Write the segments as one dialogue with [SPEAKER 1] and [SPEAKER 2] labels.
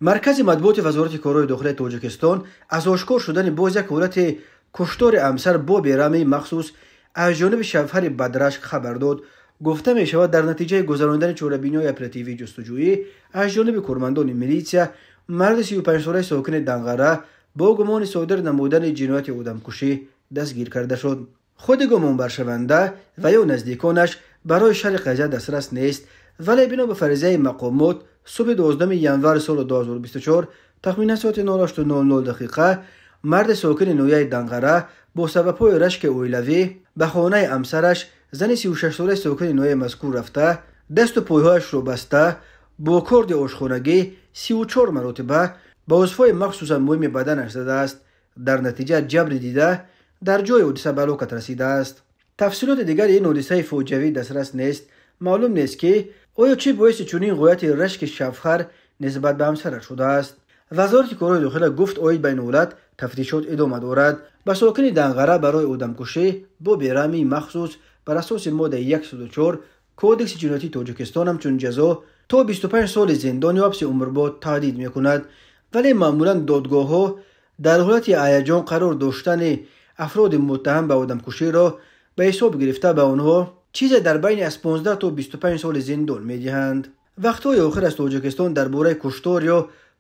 [SPEAKER 1] Маркази матбуоти Вазорати корҳои дохилаи Тоҷикистон аз ошкор шудани боз як ҳолати куштори ҳамсар бо бераҳмии махсус аз ҷониби шавҳари бадрашк хабар дод. Гуфта мешавад, дар натиҷаи гузаронидани чорабиниҳои оперативии ҷустуҷӯӣ аз ҷониби кормандони милитсия марди 35-солаи сокини Данғара бо гумони содир намудани ҷинояти одамкушӣ дастгир карда шуд. Худи гумонбаршаванда ва ё наздиконаш барои шарҳи қазия дастрас нест, вале бино ба фаризаи мақомот субҳи 12 январи соли 2024 тахминан соати 08:00 дақиқа марди сокини ноҳияи Данғара бо сабабҳои рашки оилавӣ ба хонаи ҳамсараш, зани 36-солаи сокини ноҳияи мазкур рафта, дасту пойҳояшро баста, бо корди ошхонагӣ 34 маротиба ба узвҳои махсусан муҳими баданаш задааст. Дар натиҷа ҷабри дида дар ҷои ҳодиса ба ҳалокат расидааст. Тафсилоти дигари ин ҳодисаи фоҷиавӣ дастрас нест. Маълум нест, ки оё чӣ боиси чунин ғояти рашки шавҳар нисбат ба ҳамсараш шудааст. Вазорати корҳои дохила гуфт, оид ба ин ҳолат тафтишот идома дорад. Ба сокини Данғара барои одамкушӣ бо бераҳмии махсус бар асоси моддаи 104 Кодекси ҷиноятии Тоҷикистон ҳамчун ҷазо то 25 соли зиндон ё ҳабси умрбод таҳдид мекунад. Вале маъмулан додгоҳҳо дар ҳолати ҳаяҷон қарор доштани афроди муттаҳам ба одамкуширо ба ҳисоб гирифта ба онҳо чизе дар байни аз 15 то 25 соли зиндон медиҳанд. Вақтҳои охир аз Тоҷикистон дар бораи куштор ё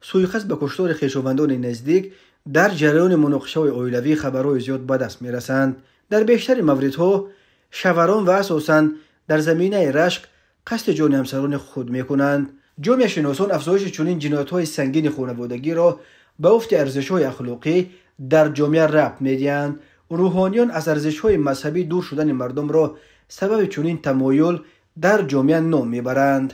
[SPEAKER 1] суиқасд ба куштори хешовандони наздик дар ҷараёни муноқишаҳои оилавӣ хабарҳои зиёд ба даст мерасанд. Дар бештари мавридҳо шаварон ва асосан дар заминаи рашк қасди ҷони ҳамсарони худ мекунанд. Ҷомеашиносон афзоиши чунин ҷиноятҳои сангини хонаводагиро ба уфти арзишҳои ахлоқӣ дар ҷомеа рабт медиҳанд. Рӯҳониён аз арзишҳои мазҳабӣ дур шудани мардумро сабаби чунин тамоюл дар ҷомеа ном мебаранд.